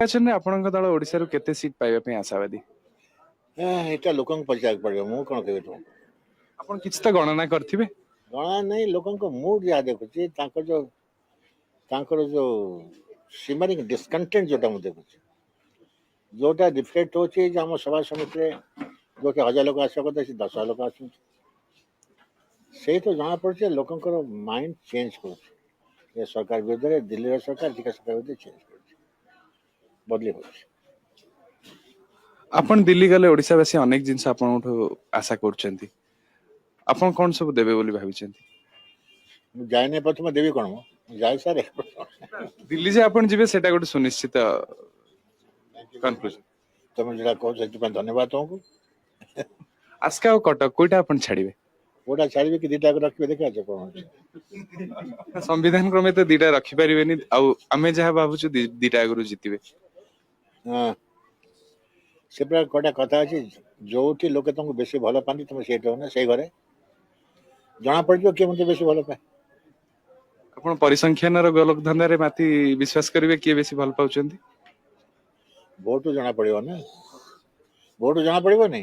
ନିର୍ବାଚନରେ ଆପଣଙ୍କ ଦଳ ଓଡ଼ିଶାରୁ କେତେ ସିଟ୍ ପାଇବା ପାଇଁ ଆଶାବାଦୀ? ଏଇଟା ଲୋକଙ୍କୁ ପଚାରିବାକୁ ପଡ଼ିବ, ମୁଁ କ'ଣ କହିବି ତୁମକୁ? ଆପଣ କିଛି ତ ଗଣନା କରିଥିବେ। ଗଣନା ନାହିଁ। ଲୋକଙ୍କ ମୁଡ୍ ଯାହା ଦେଖୁଛି, ତାଙ୍କର ଯୋଉ ସିମରିଂ ଡିସକଣ୍ଟେଣ୍ଟ ଯୋଉଟା ମୁଁ ଦେଖୁଛି, ଯୋଉଟା ରିଫ୍ଲେକ୍ଟ ହେଉଛି ଯେ ଆମ ସଭା ସମିତିରେ ଯୋଉଠି 1000 ଲୋକ ଆସିବା କଥା, ସେ 10,000 ଲୋକ ଆସୁଛନ୍ତି। ସେଇ ତ ଜଣାପଡ଼ୁଛି ଯେ ଲୋକଙ୍କର ମାଇଣ୍ଡ ଚେଞ୍ଜ କରୁଛି ଏ ସରକାର ବିରୁଦ୍ଧରେ। ଦିଲ୍ଲୀର ସରକାର, ଏଠିକା ସରକାର ବିରୁଦ୍ଧରେ ଚେଞ୍ଜ କରୁଛି, ବଦଳି ହେଉଛି। ଆପଣ ଦିଲ୍ଲୀ ଗଲେ ଓଡ଼ିଶାବାସୀ ଅନେକ ଜିନିଷ ଆପଣଙ୍କଠୁ ଆଶା କରୁଛନ୍ତି। ଆପଣ କଣ ସବୁ ଦେବେ ବୋଲି ଭାବିଛନ୍ତି? ମୁଁ ଯାଇନି ପ୍ରଥମେ, ଦେବି କ'ଣ? ମୁଁ ଯାଇ ସାରେ। ଦିଲ୍ଲୀ ଯେ ଆପଣ ଯିବେ, ସେଇଟା ଗୋଟେ ସୁନିଶ୍ଚିତ କନକ୍ଲୁଜନ। ତମେ ଯୋଉଟା କହୁଛ, ସେଥିପାଇଁ ଧନ୍ୟବାଦ ତମକୁ। ଆସ୍କା ଆଉ କଟକ, କୋଉଟା ଆପଣ ଛାଡିବେ? କୋଉଟା ଛାଡ଼ିବେ କି ଦିଟାକୁ ରଖିବେ, ଦେଖିବା କଣ ହଉଛି। ସମ୍ବିଧାନ କ୍ରମେ ତ ଦିଟା ରଖିପାରିବେନି। ଆଉ ଆମେ ଯାହା ଭାବୁଛୁ, ଦିଟା ଆଗରୁ ଜିତିବେ। ହଁ, ସେ ପୁରା ଗୋଟେ କଥା ଅଛି, ଯୋଉଠି ଲୋକେ ତମକୁ ବେଶୀ ଭଲ ପାଆନ୍ତି, ତମେ ସେଇଠି ରହୁନ। ସେଇ ଘରେ ଜଣା ପଡ଼ିଯିବ କିଏ ମତେ ବେଶୀ ଭଲ ପାଏ। ଆପଣ ପରିସଂଖ୍ୟାନର ଗୋଲକ ଧନ୍ଦାରେ ମାତି ବିଶ୍ୱାସ କରିବେ କିଏ ବେଶୀ ଭଲ ପାଉଛନ୍ତି? ଭୋଟ ଜଣା ପଡ଼ିବ ନା, ଭୋଟ ଜଣା ପଡ଼ିବନି?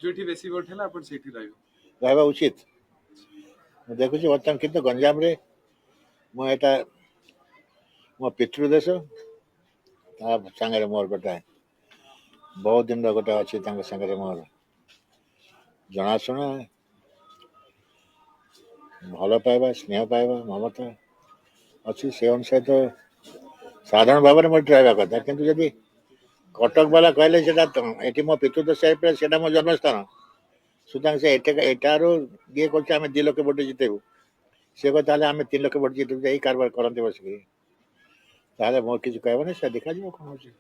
ଯୋଉଠି ବେଶୀ ଭୋଟ ହେଲା, ଆପଣ ସେଇଠି ରହିବେ। ରହିବା ଉଚିତ। ମୁଁ ଦେଖୁଛି ବର୍ତ୍ତମାନ, କିନ୍ତୁ ଗଞ୍ଜାମରେ ମୁଁ ଏଇଟା ମୋ ପିତୃଦେଶ, ତା ସାଙ୍ଗରେ ମୋର ଗୋଟେ ବହୁତ ଦିନର ଗୋଟେ ଅଛି, ତାଙ୍କ ସାଙ୍ଗରେ ମୋର ଜଣାଶୁଣା, ଭଲ ପାଇବା, ସ୍ନେହ ପାଇବା, ମମତା ଅଛି। ସେ ଅନୁସାରେ ତ ସାଧାରଣ ଭାବରେ ମୋର ଏଠି ରହିବା କଥା। କିନ୍ତୁ ଯଦି କଟକ ବାଲା କହିଲେ ସେଟା ଏଠି ମୋ ପିତୃଦେଶ ହେଇପାରେ, ସେଇଟା ମୋ ଜନ୍ମସ୍ଥାନ, ସୁତରାଂ ସେ ଏଠି ଏଠାରୁ ଇଏ କରୁଛି, ଆମେ 2 ଲକ୍ଷ ଭୋଟ ଜିତେଇବୁ। ସେ କହିବ ତାହେଲେ ଆମେ 3 ଲକ୍ଷ ଭୋଟ ଜିତେଇବୁ। ଏଇ କାରବାର କରନ୍ତି ବସିକି, ତାହେଲେ ମୋର କିଛି କହିବନି। ସେ ଦେଖାଯିବ କ'ଣ ହଉଛି।